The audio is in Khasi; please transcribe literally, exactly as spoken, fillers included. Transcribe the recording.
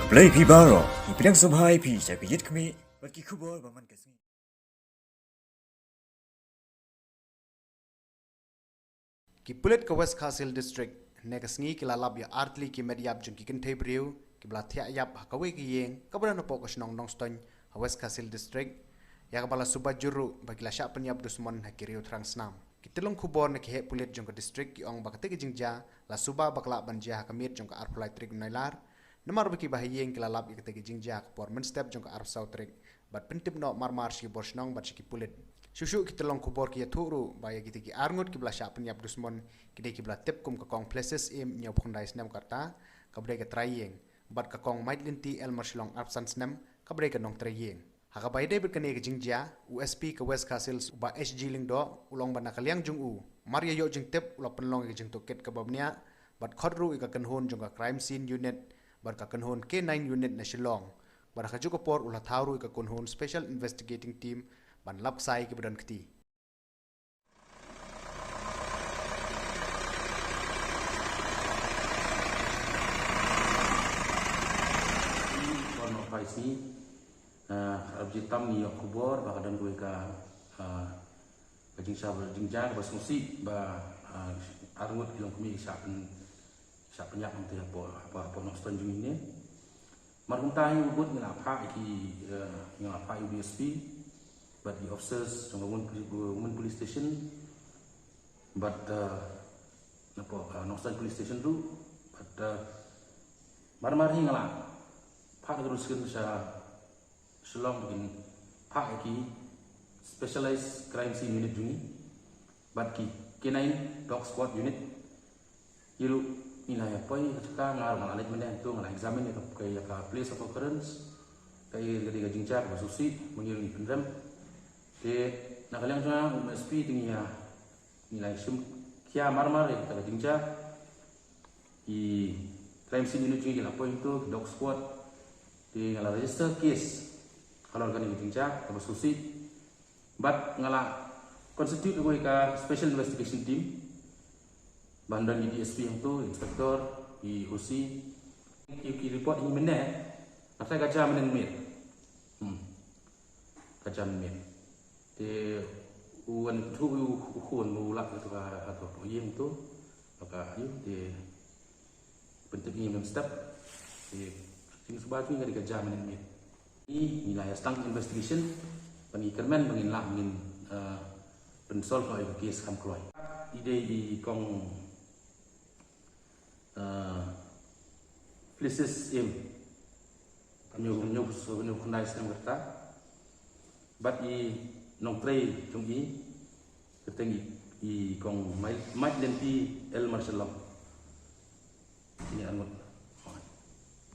Blei phi baroh, ngi pdiang sngewbha ïa phi sha ka Ïit Khmih bad ki khubor ba man ka sngi. Ki pulit ka West Khasi Hills District hynne ka sngi ki la lap ïa artylli ki met ïap jong ki kynthei briew kiba la thiah ïap ha kawei ka ïing kaba don hapoh ka shnong Nongstoiñ ha West Khasi Hills District, ïa kaba la suba jur ruh ba ki la shah pynïap dusmon ha ki riew thrang snam. Ki tyllong khubor na ki heh pulit jong ka district ki ong ba katei ka jingjia la suba bakla ban jia ha ka miet jong ka arphew lai tarik u Nailar, namar ba kiba ha ïing ki la lap ïa katei ka jingjia ha ka por mynstep jong ka arphew saw tarik bad pyntip noh marmar sha ki bor shnong bad sha ki pulit. Shuh shuh ki tyllong khubor ki ïathuh ruh ba ïa kitei ki arngut kiba la shah pynïap dusmon ki dei kiba la tip kum ka Kong Places Im, hynñiewphew khyndai snem ka rta, kaba dei ka trai ïing, bad ka Kong Maitlynti L Marshillong, arphew san snem, kaba dei ka nongtrei ïing. Ha kaba ïadei bad kane ka jingjia, u S P ka West Khasi Hills, u Bah H G Lyngdoh, u la ong ba na ka liang jong u, mar ïa ïoh jingtip u la pynlong ïa ka jingtohkit kaba bniah bad khot ruh ïa ka kynhun jong ka Crime Scene Unit bad ka kynhun K nine Unit na Shillong, bad ha kajuh ka por u la thaw ruh ïa ka kynhun Special Investigating Team ban lap ksai kiba don kti. Khubor noh phai sngi, eh, arphew tam ngi ïoh khubor ba ka don kawei ka, eh, ka jingshah, jingjia kaba sngewsih ba, eh, arngut ki longkmie ki shah pyn, shah pynïap hangtei hapoh, hapoh, hapoh Nongstoiñ jong ngi ne. Mar kumta ngi bud ngi la phah ïa ki, eh, ngi la phah ïa u D S P bad ki officers jong ka Women Poli-, Women Police Station bad, eh, napoh, eh, Nongstoiñ Police Station ruh bad, eh, mar mar hi nga la phah da ka ruskun sha Shillong ba kin phah ïa ki Specialized Crime Scene Unit jong ngi bad ki K nine Dog Squad Unit. Ïa ruh ngi la ïa poi ka jaka, nga ruh nga la leit mynne hangto, nga la examine ïa ka, ïa ka place of occurrence. Ka ïa ka dei ka jingjia kaba sngewsih, ma ngi ruh ngi pynrem. Te na ka liang jong nga u S P te ngi ïa, ngi la shim khia marmar ïa kata ka jingjia. I Crime Scene Unit jong ngi ki la poi hangto, ki Dog Squad. Te nga la register case halor kane ka jingjia kaba sngewsih. Bad nga la constitute kawei ka Special Investigation Team ban don i D S P hangto, inspector, i O C. Ki, ki report hi mynne, nga tharai ka jia mynmiet. Hmm. Ka jia mynmiet. Te u wan tu u, u khun u la tu ka, ka tu ïing tu. Ka ïu te pyntip ngi mynstep. Te jingsuba tu ngi ka jia mynmiet. Ngi, ngi la ïa sdang investigation, ba ngi kyrmen ba ngin lah ngin, eh, pynsolve noh ïa ka case kham kloi. I dei i kong, eh, Felicis Im, hynñiew, hynñiew, hynñiew khyndai snem ka rta. Bad i nongtrei jong i, kyrteng i, i kong Mai-, Maitlynti L Marshallong. Ngi arngut.